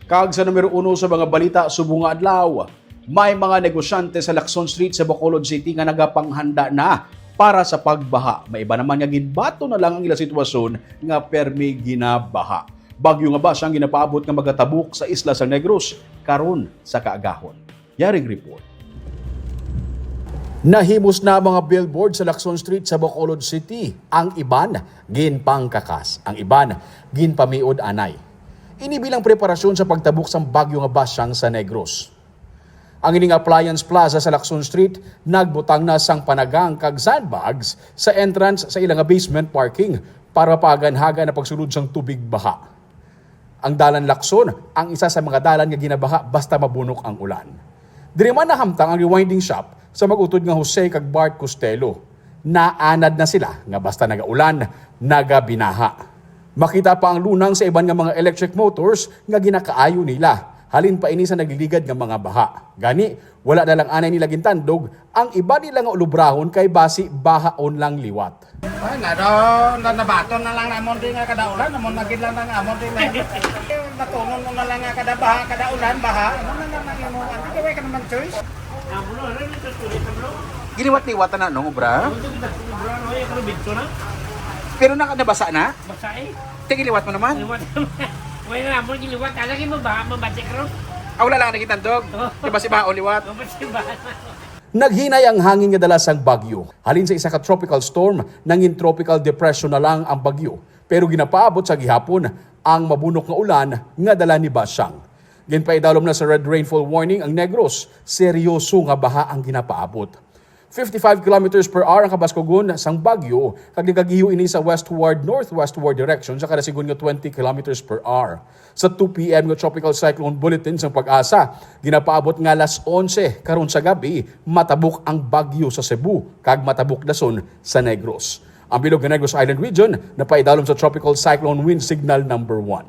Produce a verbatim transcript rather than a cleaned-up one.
Kag sa numero uno sa mga balita subong nga adlaw, may mga negosyante sa Lacson Street sa Bacolod City nga nagapanghanda na para sa pagbaha. May iba naman nga ginbaton na lang ang ila sitwasyon nga permi ginabaha. Bagyo nga Basyang ginapaabot nga magatabok sa isla sa Negros karon sa kaagahon. Yaring report. Nahimos na ang mga billboard sa Lacson Street sa Bacolod City. Ang iban ginpangkakas, ang iban ginpamiod anay. Ini bilang preparasyon sa pagtabok sang Bagyo nga Basyang sa Negros. Ang ining Appliance Plaza sa Lacson Street nagbutang na sang panagang kag sandbags sa entrance sa ila nga basement parking para paaganhagan ang pagsulod sang tubig baha. Ang Dalan Lacson ang isa sa mga dalan nga ginabaha basta mabunok ang ulan. Diri man nahamtang ang rewinding shop sa mag-utod nga Jose kag Bart Costello. Naanad na sila nga basta nagaulan, nagabinaha. Makita pa ang lunang sa iban nga mga electric motors nga ginakaayo nila halin pa ini sa nagliligad nga mga baha. Gani, wala na lang anay nila gintandog ang iba nila nga ulubrahon kay basi bahaon lang liwat. Ay, na daw, na nabaton na lang namon di nga kada ulan, namon na gid lang ang amon di nga. Batunon mo na lang nga kada baha, kada ulan, baha. Ano na lang ang imo? Ano ka, way ka naman choice? Giliwat-liwat na nung obra? Pero naka nabasa na? Basa eh. Tigiliwat mo naman. Liwat naman. Wala na mo giliwat. Alam mo ba, mabati ka ron? Ah, wala lang nakitandog. Diba si Bao liwat? Mabati ba? Naghinay ang hangin nga dala sang bagyo. Halin sa isa ka tropical storm, nangin tropical depression na lang ang bagyo. Pero ginapaabot sa gihapon ang mabunok nga ulan nga dala ni Basyang. Ginpaidalom na sa red rainfall warning ang Negros. Seryoso nga baha ang ginapaabot. Fifty-five kilometers per hour ang kabaskugon sang bagyo kag nagagiyo ini sa westward-northwestward direction sa kada sigon nga twenty kilometers per hour. Sa two P M nga Tropical Cyclone Bulletin sang PAGASA, ginapaabot nga alas onse karon sa gab-i, matabok ang bagyo sa Cebu kag matabok dason sa Negros. Ang bilog nga Negros Island Region napaidalom sa Tropical Cyclone Wind Signal number one.